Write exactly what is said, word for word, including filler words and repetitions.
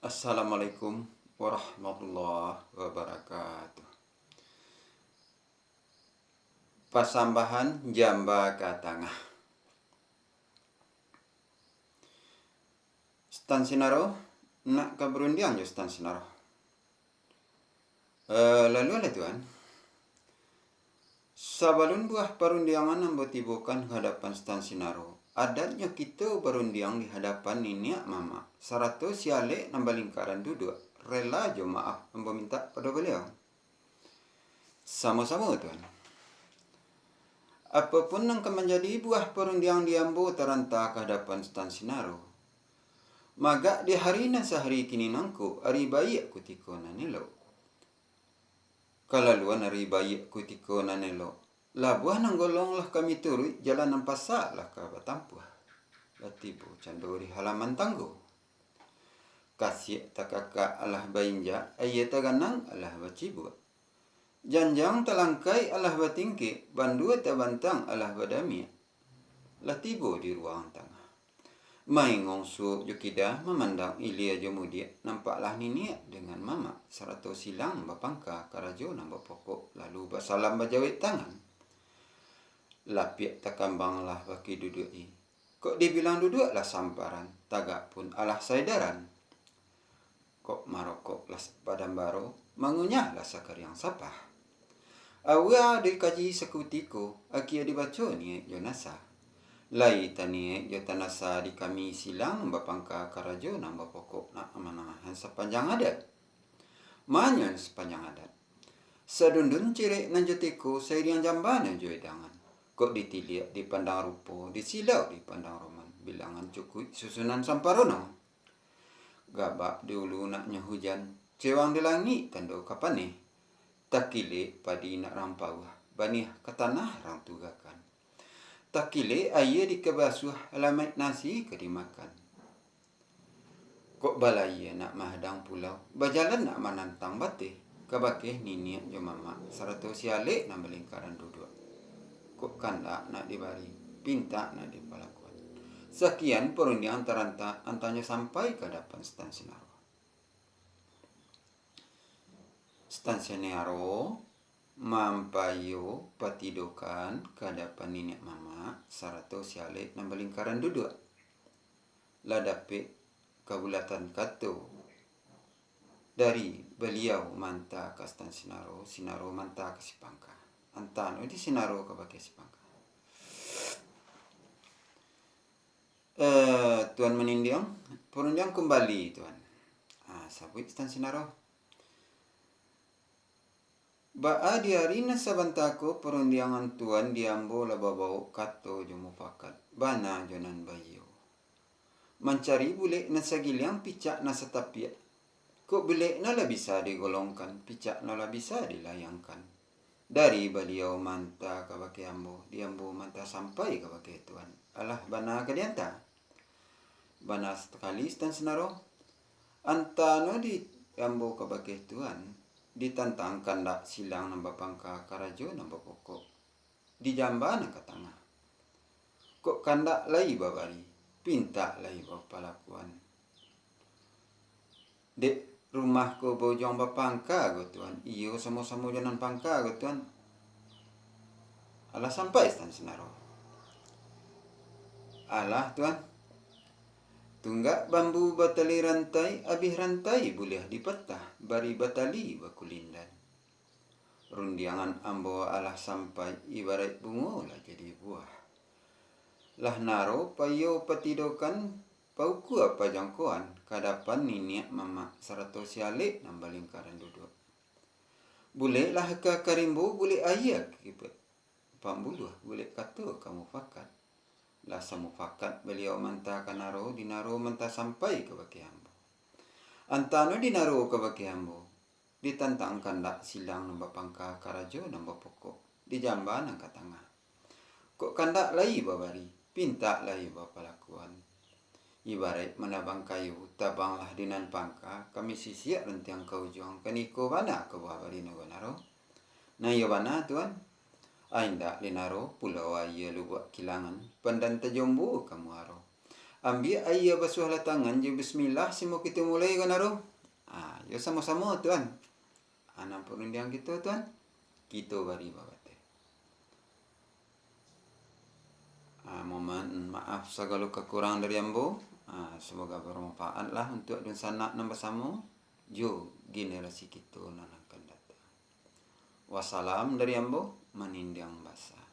Assalamualaikum warahmatullahi wabarakatuh. Pasambahan jamba ka tangah. Stan Sinaro, nak ka barundiang jo Stan Sinaro. Eh, lalu alah, Tuan. Sabalun buah parundiangan ambo tibokan ka hadapan Stan Sinaro, adatnyo kito barundiang di hadapan niniak mamak, sarato si alek nan balingkaran duduak, rela jo maaf ambo mintak pado baliau. Samo-samo, Tuan. Apo pun nan ka manjadi buah parundiangan di ambo taranta ka hadapan Stan Sinaro, magak di hari nan sahari kini nangko, ari baiak kutiko nan elok. Kalaluan ari baiak kutiko nan elok, labuah nan golong lah kami turuik, jalan nan pasak lah ka batampuah. Lah tibo cando di halaman tanggo. Kasiak takakak alah bainjak, aia taganang alah bacibuak. Janjang talangkai alah batingkek, bandua tabantang alah badamiak. Lah tibo di ruang tangah. Maingong suok jo kida, mamandang ilia jo mudiak, nampaklah niniak dengan mamak, sarato silang bapangka karajo nan bapokok, lalu basalam bajawek tangan. Lapiak takambang lah baki duduak i. Kok dibilang duduak lah samparan, tagak pun alah saedaran. Kok marokok lah padambaro, mangunyah lah sakariang sapah. Aua dikaji sakutiko, akia dibaco niaik jo nasa. Lai taniaik jo tanasa di kami silang bapangka karajo nan bapokok nak manangahan sapanjang adat. Manyuan sapanjang adat. Sadundun cirek nan jo teko, sairiang jamba nan jo edangan. Kok ditiliak dipandang rupo, disilau dipandang roman, bilangan cukuik susunan samparono. Gabak di ulu naknyo hujan, cewang di langik tando ka paneh. Takilek padi nak rang pauah, baniah ka tanah rang tugakan. Takilek aia di ka basuah, alamaik nasi ka dimakan. Kok balayia nak mahadang pulau, bajalan nak manantang bateh, kabakeh niniak jo mamak, sarato si alek nan balingkaran duduak. Kok kandak nak dibari, pintak nak dipalakuan. Sakian parundiangan taranta, antanyo sampai ka hadapan Stan Sinaro. Stan Sinaro mampayo patidokan ka hadapan niniak mamak, sarato si alek nan balingkaran duduak. Lah dapek kabulatan kato dari baliau manta ka Stan Sinaro, Sinaro manta ka si pangka. Antano di Sinaro kabakeh si pangka. Eh, Tuan Manindiang, parundiang kumbali, Tuan. Ah, sabuik Stan Sinaro. Baa di ari nan sabanta ko parundiangan Tuan di ambo lah babao kato jo mupakat, bana jo nan baiyo. Mancari bulek nan sagiliang, picak nan satapiak. Kok bulek no lah bisa digolongkan, picak no lah bisa dilayangkan. Dari baliau manta kabakeh ambo, di ambo manta sampai kabakeh Tuan. Alah bana ka dianta. Bana sakali, Stan Sinaro. Antano di ambo kabakeh Tuan, ditantang kandak silang nan bapangka karajo nan bapokok, di jamba nan ka tangah. Kok kandak lai babari, pintak lai bapalakuan. Dek rumah ko baujuang bapangka ko, Tuan. Iyo, samo-samo jo nan pangka ko, Tuan. Alah sampai Stan Sinaro. Alah, Tuan. Tunggak bambu batali rantai, abih rantai buliah dipatah, bari batali bakulindan. Rundiangan ambo alah sampai, ibaraik bungo lah jadi buah. Lah naro payo patidokan, paukua pajangkoan, ka hadapan niniak mamak sarato si alek nan balingkaran duduak. Bulek lah ka karimbo, bulek aia ka pambuluah, bulek kato ka mufakat. Lah samufakat baliau manta ka naro, di naro manta sampai kabakeh ambo. Antano di naro kabakeh ambo, ditantang kandak silang nan bapangka karajo nan bapokok, di jamba nan ka tangah. Kok kandak lai babari, pintak lai bapalakuan. Ibaraik manabang kayu, tabanglah di nan pangka, kami sisiak rantiang ka ujuang, kaniko bana ka buah bari nago naro. Nan iyo bana, Tuan. Ai indak di naro, pulau aia Lubuak Kilangan, pandan tajombo ka muaro. Ambiak aia basuahlah tangan jo bismillah, simo kito mulai kan, Arum? Ah, yo samo-samo, Tuan. Ah, nan parundiang kito, Tuan. Kito bari babateh. Ah, mohon maaf sagalo kakurang dari ambo. Ah, semoga bermanfaat lah untuk dunsanak nan basamo jo generasi kito nan akan datang. Wassalam dari ambo, Manindiang Basa.